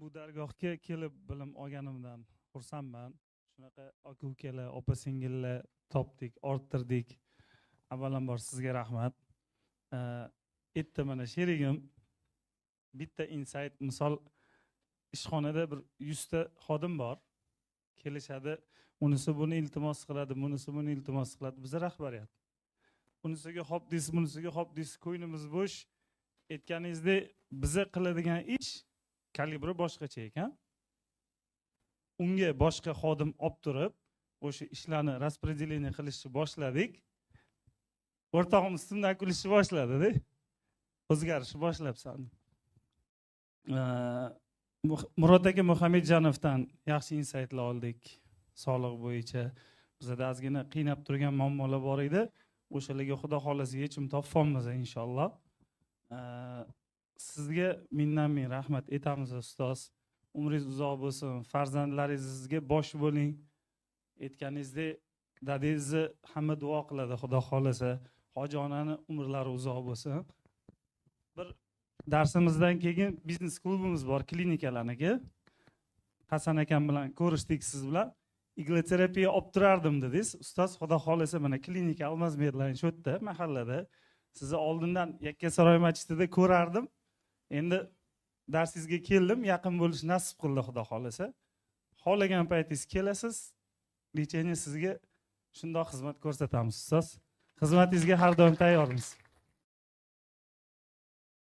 Bu dargohga kelib bilim olganimdan xursandman. Shunaqa aka ukalar, opa singillar topdik, orttirdik. Avvalambor sizga rahmat. Erta mana sherigim bitta insight, misol ishxonada bir 100 ta xodim bor. Kelishadi, unisi buni iltimos qiladi, bunisi buni iltimos qiladi. Biz rahbariyat. Unisiga hop deysiz, bunisiga hop deysiz, ko'nglimiz bo'sh. Aytganingizdek, biza qiladigan ish kalibri boshqacha ekan. Unga boshqa xodim olib turib, o'sha ishlarni распределение qilishni boshladik. O'rtog'im ustimdan kulishni boshladi-da. O'zgarishni boshlabsan. Murod aka Muhammadjonovdan yaxshi insaytlar oldik soliq bo'yicha. Bizada ozgina qiynab turgan muammolar bor edi. O'shalarga Xudo xolasa yechim topamiz inshaalloh. Sizga mingdan ming rahmat aytamiz ustoz. Umringiz uzoq bo'lsin, farzandlaringizga bosh bo'ling. Aytganingizdek, dadangizni hamma duo qiladi, Xudo xolasa. Hoji onani umrlari uzoq bo'lsin. Bir darsimizdan keyin biznes klubimiz bor, klinikalarniki. Hasan akam bilan ko'rishdik siz bilan. Igloterapiya olib turardim dedingiz. Ustoz, Xudo xolasa mana klinika Almaz Medline shu yerda, mahallada. Sizni oldindan Yakkasaroy masjidida ko'rardim. Endi darsingizga keldim, yaqin bo'lish nasib qildi Xudo xolasa. Xohlagan paytingiz kelasiz, lecheniya sizga shundoq xizmat ko'rsatamiz ustoz. Xizmatingizga har doim tayyormiz.